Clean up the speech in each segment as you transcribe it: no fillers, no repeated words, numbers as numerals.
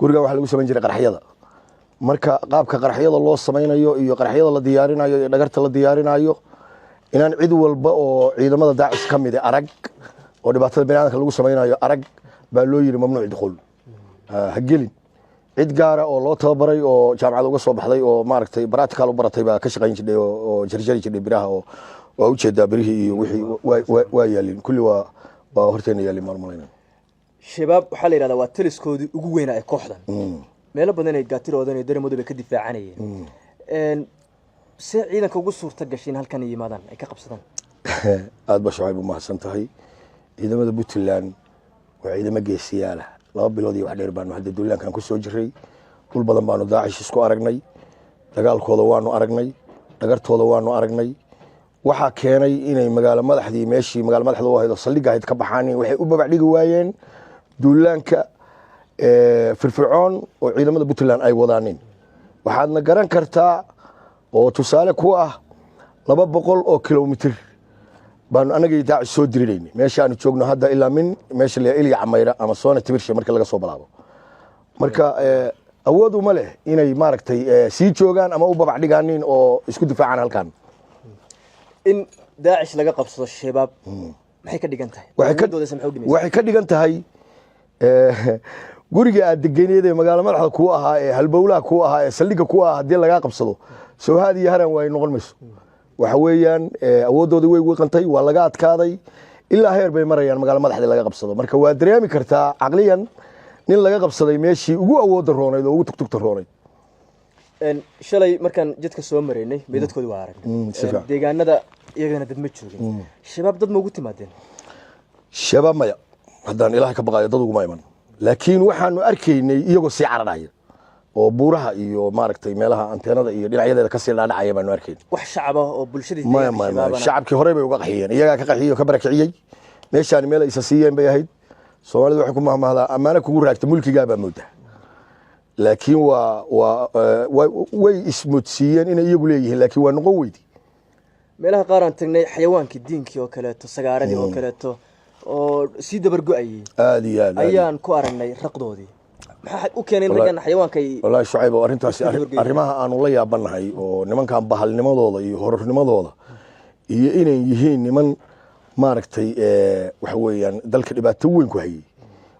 Gurigan waxaa lagu samayn jiray qaraxyada. Marka qaabka qaraxyada loo samaynayo iyo qaraxyada la diyaarinayo iyo dhagarta la diyaarinayo, inaan cid walba oo ciidamada Daacish ka mid arag oo dhibaatada biniaadamka lagu samaynayo arag baa loo yidhi mamnuuc dukhul, ha gelin. Cid gaara oo loo tababaray oo jaamacad uga soo baxday oo maaragtay practical u baratay baa ka shaqayn jirdhay oo jarjari jirdhay biraha, oo waa ujeedaa birihii iyo wixii waa yaalin, kulli waa horteena yaalin, maan malaynaya. Shabaab waxaa la yidhahdaa waa taliskoodii ugu weynaa ee kooxdan. Meelo badan ay gaatiroodan iyo daramoodu bay ka difaacanayeen. See ciidanka ugu suurta gashay in halkan ay yimaadaan, ay ka qabsadaan? Aad ba Shucayb u mahadsan tahay. Ciidamada Puntland waa ciidamo geesiyaala. 2 bilood iyo wax dheer baanu hadda duulaankan ku soo jiray. Dhul badan baanu Daacish isku aragnay, dagaalkooda waanu aragnay, dhagartooda waanu aragnay. Waxaa keenay inay magaalo madaxdii, meeshii magaalo madaxda u ahayd oo saldhigga ahayd, ka baxaan, waxay u babac dhigi waayeen duulaanka firfircoon oo ciidamada Puntland ay wadaanin. Waxaadna garan kartaa oo tusaale ku ah, 200 oo kilomitir baanu anagii Daacish soo dirinaynay meesha aanu joogno hadda ilaa min meesha la Ilya Camayra ama Soona Tibirshe marka laga soo bilaabo. Marka awood uma leh inay maaragtay sii joogaan ama u babac dhigaanin oo isku difaacaan halkan. In Daacish laga qabsado Shabaab maxay ka dhigan tahay? Waxay ka dhigan tahay guriga aad degeneed ee magaalo madaxda kuu ahaa, ee halbowlaha kuu ahaa, ee saldhigga kuu ahaa, haddii lagaa qabsado, sowhaad iyo haran waay noqon mayso. Waxa weeyaan awooddoodii way wiiqantay, waa laga adkaaday. Ilaa heer bay marayaan magaalo madaxdii laga qabsado. Marka waa dareemi kartaa caqliyan nin laga qabsaday meeshii ugu awoodda roonayd oo ugu tugtugta roonayd. Shalay markaan jidka soo maraynay meydadkoodi waa aragnay. Deegaanada iyagana dad ma joogin. Shabaab dad ma ugu timaadeen? Shabaab maya, haddaan Ilaah ka baqaayo dad uguma iman, laakiin waxaanu arkaynay iyagoo sii cararaya oo buuraha iyo maaragtay meelaha anteenada iyo dhinacyadeeda kasii dhaadhacaya baanu arkaynay. Wax shacaba oo bulshadii Maya, maya, maya, shacabkii horey bay uga qaxiyeen, iyagaa ka qaxiyey oo ka barakiciyey. Meeshaani meel aysa siiyeen bay ahayd. Soomaalidu waxay ku mahmahdaa, ammaano kugu raagta mulkigaa baa moodaa, laakiin waa way ismoodsiiyeen inay iyagu leeyihiin, laakiin waa noqon weydi. Meelaha qaar aan tagnay, xayawaankii diinkii oo kaleeto, sagaaradii oo kaleeto oo sii dabar go-ayey Aad iyo aad. ayaan ku aragnay raqdoodii. Maxaa u keenay in raggan xayawaanka ay Wallaahi Shucayb, oo arrintaasi arrimaha aanu la yaabanahay oo nimankan bahalnimadooda iyo horornimadooda iyo inay yihiin niman maaragtay waxa weeyaan dalka dhibaato weyn ku hayay,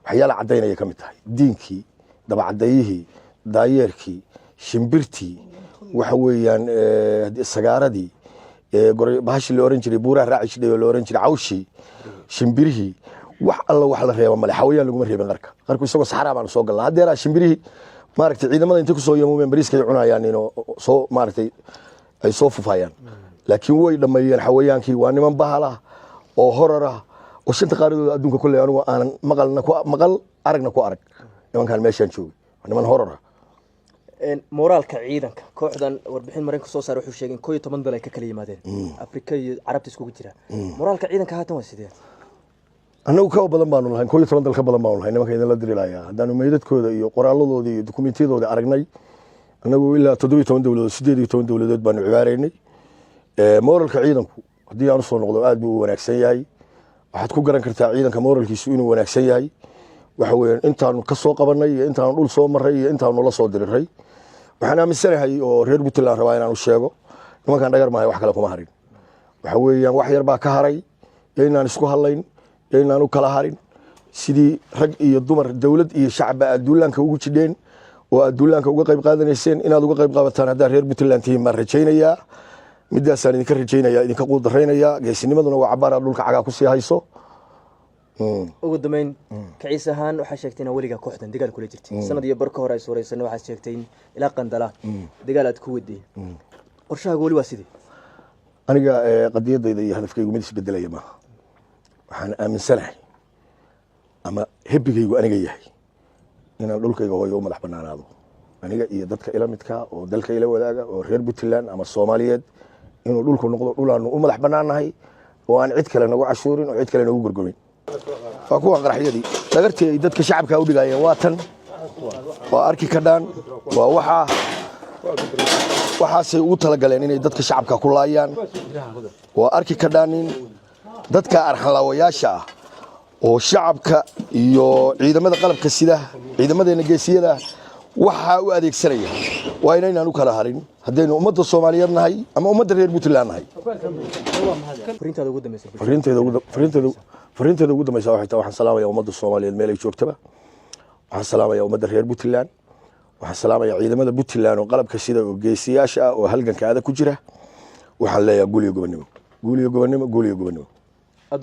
waxyaala caddaynaya ka mid tahay diinkii, dabacadayihii, daayeerkii, shimbirtii, waxa weeyaan sagaaradii, bahashii la oran jiray buuraha raaci jidhay oo la oran jiray cawshii, shimbirihii, wax alla wax la reeba male. Xawayaan laguma reebin. Qarku isagoo saxraa baanu soo galnaa. Haddeeraa shimbirihii maaragtay ciidamada intay kusoo yamuumeen bariiskay cunayaan inoo soo maaragtay ay soo fufayaan, laakiin way dhammeeyeen xawayaankii. Waa niman bahal ah oo horar ah oo shanta qaaradooda adduunka kolley anigu aanan maqalna ku maqal, aragna ku arag. Nimankan meeshaan joogay waa niman horar ah. Moraalka ciidanka kooxdan, warbixin Maraykanka soo saaray wuxuu sheegay in 11 dal ay ka kala yimaadeen, Afrika iyo Carabta iskugu jira. Moraalka ciidanka haatan waa sidee? Annagu ka badan baanu lahayn, 11 dal ka badan baanu lahayn nimanka idinla dirilaya. Haddaanu meydadkooda iyo qoraaladooda iyo dukumentiyadooda aragnay, annagu ilaa 17 dowladood, 18 dowladood baanu cibaaraynay. Moralka ciidanku, haddii aan usoo noqdo, aad buu u wanaagsan yahay. Waxaad ku garan kartaa ciidanka moralkiisu inuu wanaagsan yahay waxa weeyaan intaanu ka soo qabanay iyo intaanu dhul soo maray iyo intaanu la soo diriray. Waxaan aaminsanahay oo reer Puntland rabaa inaan u sheego, nimankan dhagar maayo, wax kale kuma harin. Waxa weeyaan wax yar baa ka haray iyo inaan isku hadlayn iyo inaan u kala harin, sidii rag iyo dumar, dowlad iyo shacabba aad duulaanka ugu jidheen oo aad duulaanka uga qayb qaadanayseen inaad uga qayb qaadataan haddaad reer Puntland tihiin baan rajaynayaa. Midaasaan idinka rajaynaya, idinka quudaraynayaa. Geesinimaduna waa cabaar aad dhulka cagaa kusii hayso. Ugu dambeyn, kaciis ahaan, waxaa sheegtay inaa weligaa kooxdan dagaal kula jirtay. Sanad iyo bar ka hor ay suuraysanay, waxaad sheegtay in ilaa Qandala dagaal aad ku waday. Qorshahaaga weli waa sidii? Aniga qadiyadayda iyo hadafkaygu mid isbedelaya maaha. Waxaan aaminsanahay ama hebigaygu aniga yahay inaan dhulkayga hooyo u madax banaanaado, aniga iyo dadka ila midka oo dalka ila wadaaga oo reer Puntland ama Soomaaliyeed, inuu dhulku noqdo dhul aanu u madax banaannahay oo aan cid kale nagu cashuurin oo cid kale nagu gorgorin. Waa kuwan qaraxyadii dhagartii ay dadka shacabka u dhigayeen. Waa tan, waa arki kadhaan. Waa waxaa, waxaasay ugu talagaleen inay dadka shacabka ku laayaan. Waa arki kadhaanin dadka arxanlaawayaasha ah. Oo shacabka iyo ciidamada qalabka sida, ciidamadeena geesiyada waxaa u adeegsanaya, waa inaynaan u kala harin haddaynu ummadda Soomaaliyeed nahay ama ummadda reer Puntland nahay. Fariintaada ugu dambeysa bulshada. Fariinteeda ugu dambaysa waxay tahay, waxaan salaamaya ummadda Soomaaliyeed meel ay joogtaba, waxaan salaamaya ummadda reer Puntland, waxaan salaamaya ciidamada Puntland oo qalabka sida oo geesiyaasha ah oo halganka adag ku jira. Waxaan leeyahay guul iyo gobonimo, guul iyo gobonimo, guul iyo gobonimo.